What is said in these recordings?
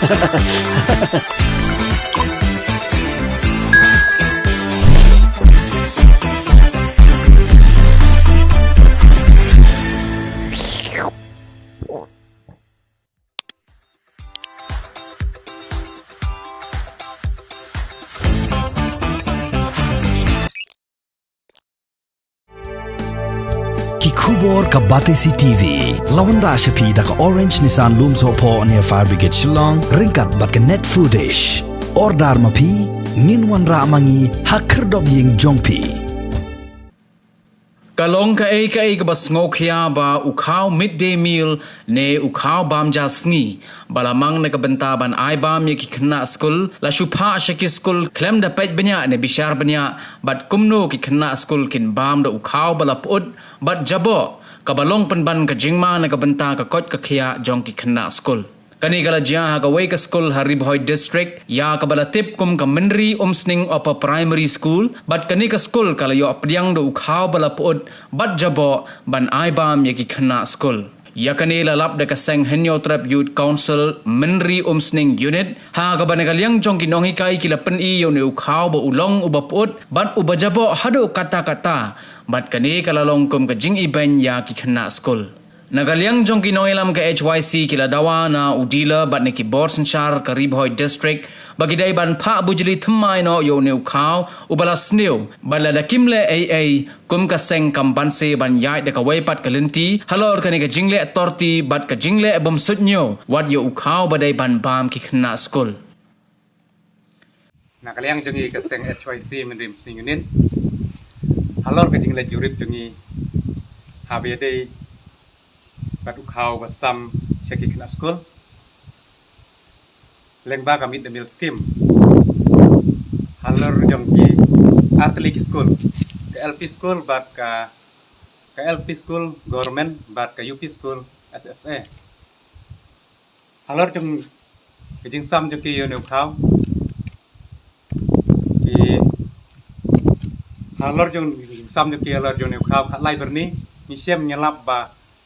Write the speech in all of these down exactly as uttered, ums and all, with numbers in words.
Ki khubor ka Batesi T V. La wanrah sha phi da ka Orange Nissan Lumsohphoh near Fire Brigade Shillong, ryngkat bad ka Net Foodish. Order ma phi, ngin wanrah ma ngi ha khyrdop ïing jong phi. Ka long kaei kaei kaba sngewkhia ba u khaw midday meal ne u khaw bam ja sngi ba la mang na ka bynta ban ai bam ïa ki khynnah skul, la shu phah sha ki skul khlem da peit bniah ne bishar bniah bad kumno ki khynnah skul kin bam da u khaw ba la pyut bad jaboh, kaba long pynban ka jingma na ka bynta ka koit ka khiah jong ki khynnah skul. Kane ka la jia ha kawei ka skul ha Ri Bhoi District, ïa kaba la tip kum ka Mynri Umsning Upper Primary School, bad kane ka skul ka la ïoh pdiang da u khaw ba la pyut bad jaboh ban ai bam ïa ki khynnah skul. Ïa kane la lap da ka seng Hynñiewtrep Youth Council Mynri Umsning Unit, ha kaba na ka liang jong ki nonghikai ki la pyni ïa une u khaw ba u long uba pyut bad uba jaboh haduh katta katta, bad kane ka la long kum ka jingibeiñ ïa ki khynnah skul. Na ka liang jong ki nongïalam ka H Y C ki la dawa na u dealer bad na ki bor synshar ka Ri Bhoi District ba ki dei ban phah bujli thymmai noh ïa une u khaw uba la sniew, bad lada kim leh ei ei, kum ka seng kam banse ban ïaid da kawei pat ka lynti halor kane ka jingleh torti bad ka jingleh bym suidñiew wat ïa u khaw ba dei ban bam ki khynnah skul. Na ka liang jong ngi ka seng H Y C Mynri Umsning Unit, halor ka jingleh jurip jong ngi haba ïadei bad u khaw ba sam sha ki khynnah skul lyngba ka mid day meal scheme, halor jong ki artylli ki skul, ka L P skul bad ka, ka L P skul government bad ka U P skul S S A. Halor jong ka jingsam jong ki ïa une u khaw, ki, halor jong ka jingsam jong ki halor jong une u khaw, khatlai byrni, ngi shem ngi lap ba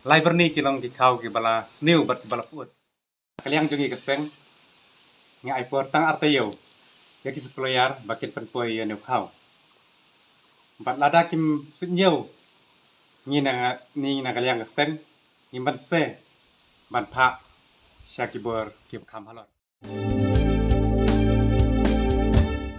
lai byrni ki long ki khaw kiba la sniew bad kiba la pyut. Ka liang jong ngi ka seng, ngi ai por tang ar taïew ïa ki supplier ba kin pynpoi ïa une u khaw. Bad lada kim suidñiew, ngi na, ngi na ka liang ka seng ngim banse ban phah sha ki bor kiba kham halor.